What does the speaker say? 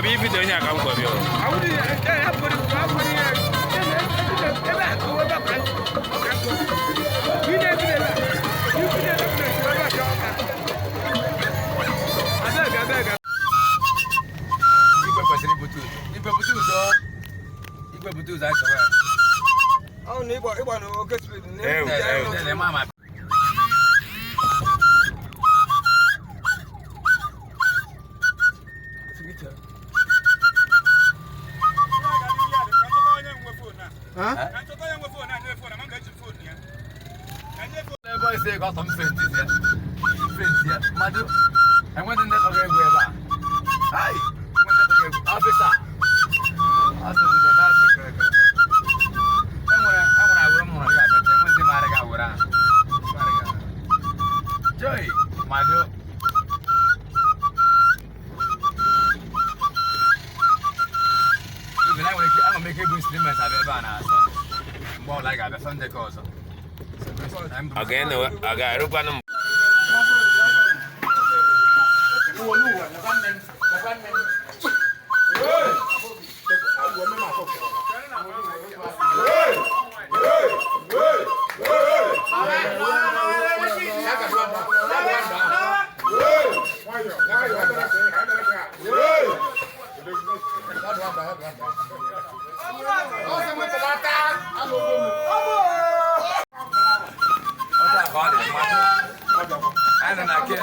bụ ibido onye aka m kwabịa. Igwe kwesịrị ibute ụzọ. Igwe bute ụzọ. Igwe bute ụzọ, anyị chọrọ ya. Ọ na ịgba ịgba na oke speed. Ewu, ewu. Nne, mama. Ebe ise ka ọtọ m fenti ya. Fenti ya. Mmadụ enweghị ndị kọrọ egwu ebe a. Hai! Enweghị ndị kọrọ egwu. Ọfịsa. Ọsọ bụ na sekere. Enwere awụrụ m hụrụ ya abịa. Enweghị ndị maara gị awụrụ ahụ. Maara gị awụrụ. Joy, mmadụ. Ibe na enwere ike, ama m ike ibu instrument abịa ebe a na Sọnde. Mgbe ọbụla anyị ga-abịa Sọnde ka ọzọ. Ọ ga-ene- ọ ga-erukwanụ mgbe Ọta ka ọ dị mmadụ. Anyị nọ na ke.